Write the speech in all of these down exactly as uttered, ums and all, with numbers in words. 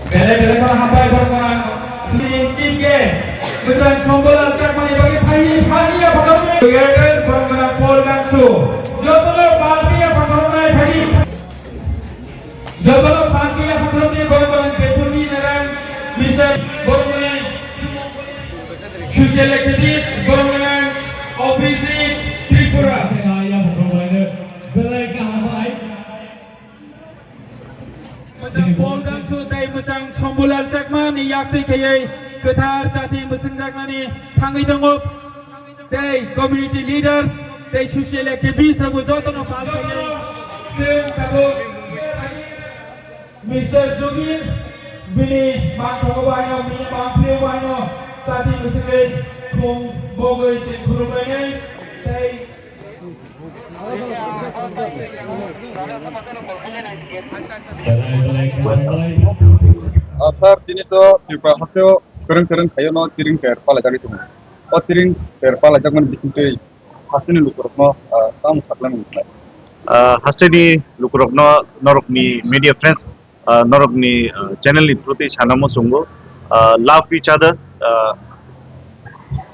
Belai belai no hambai borok manang sini chief guest. Bwsang Sombolal Chakmani bagwi phai phani ya phatok ni. Director borok manang Paul Gangsu. Jotono party ya phatok nai phai. Jotono party ya phatok ni borok manang Deputy Naran Mission borok manang social activist borok manang Office Tripura. Belai kaham bai. Mwchang Paul Gangsu tei mwchang Sombolal Chakma ni yaktwi khaiwi kwthar chati mwswngjaknani thangwi tongo. Tei community leaders tei social activists rokbo jotono pal khaiwi. Mister Jugir bini manthogo baino, bini mantri baino chati mwswngwi khum bogwi chwng khulumlainai tei Ah, sir, tini to Tripura hasteo kwrwng kwrwng khaio no tiring ter palajagwi tongo. O tiring ter palajakmani bisingtwi hasteni lukurokno, ah, tamo saklang nuknai. Ah, hasteni lukurokno norokni media friends, ah, norokni, ah, channel ni through twi sana muchungo, ah, love each other, ah,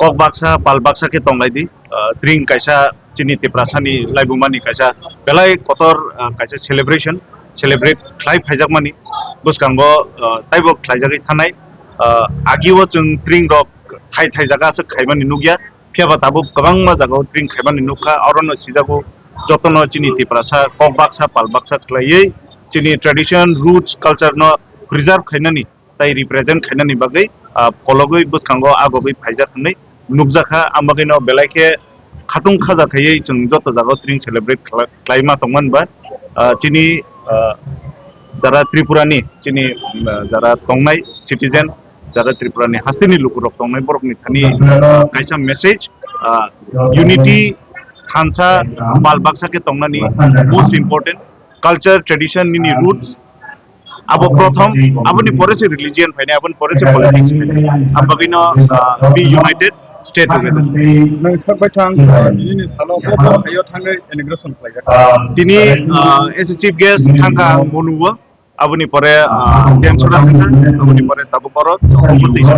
kok baksa, pal baksa khe tonglaidi. Ah, tring kaisa chini Tiprasani laibumani kaisa belai kotor, ah, kaisa celebration, celebrate khlai phaijakmani bwskango, ah, taibo khlaijagwi thanai. Ah, agio chwng tring rok thai thai jaga aswk khaimani nukya, phiyaba tabuk kwbangma jagao tring khaimani nukha, orono sijago jotono chini Tiprasa kok baksa pal baksa khlaiwi chini tradition, roots, culture no preserve khainani tei represent khainani bagwi, ah, kologwi bwskango agogwi phaijak hwnwi nukjakha. Ang bagwino belai khe khatung khaja khaiwi chwng joto jagao tring celebrate khlai-, khlaima tongmani ba, ah, chini, ah, jara Tripurani chini, ah, jara tongnai citizen, jara Tripurani hasteni lukurok tongnai borokni thani, ah, kaisa message, ah, unity, thansa, bal baksa khe tongnani most important, culture, tradition, nini roots, abo prothom, aboni pore se religion phainai, aboni pore se politics phainai. Abagwino, ah, be united, stay together. Nang sakbai thang, ah, nini salo bo bo hayo thangwi inauguration khlaijak. Tini, ah, as a chief guest thangkha ang Bonuo, aboni pore, ah, Demsora thangkha, aboni pore tabuk oro Bukutuisa.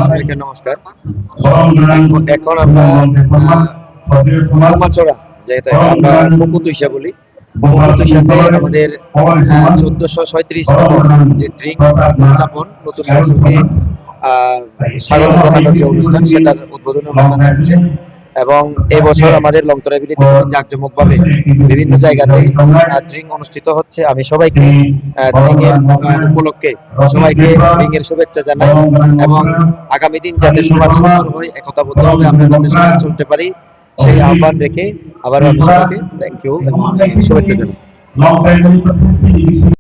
সবাইকে নমস্কার। এখন আমরা, আহ, কুমারছড়া, যেটা আমরা বুকুতুইসা বলি, বঙ্গবন্ধুর সাথে আমাদের, আহ, চোদ্দশো ছয়ত্রিশ যে ড্রিঙ্ক উদযাপন, নতুন বছরকে, আহ, স্বাগত জানানোর যে অনুষ্ঠান, সেটার উদ্বোধনী অনুষ্ঠান চলছে। এবং এই বছর আমাদের লংতরা ভ্যালিতে খুব জাঁকজমকভাবে বিভিন্ন জায়গাতে, আহ, ড্রিঙ্ক অনুষ্ঠিত হচ্ছে। আমি সবাইকে, আহ, ড্রিঙ্কের, আহ, উপলক্ষে সবাইকে ড্রিঙ্কের শুভেচ্ছা জানাই এবং আগামী দিন যাতে সবার সুন্দর হয়, একতাবদ্ধভাবে আমরা যাতে সবাই চলতে পারি, সেই আহ্বান রেখে আবারও আমি সবাইকে থ্যাংক ইউ এবং শুভেচ্ছা জানাই।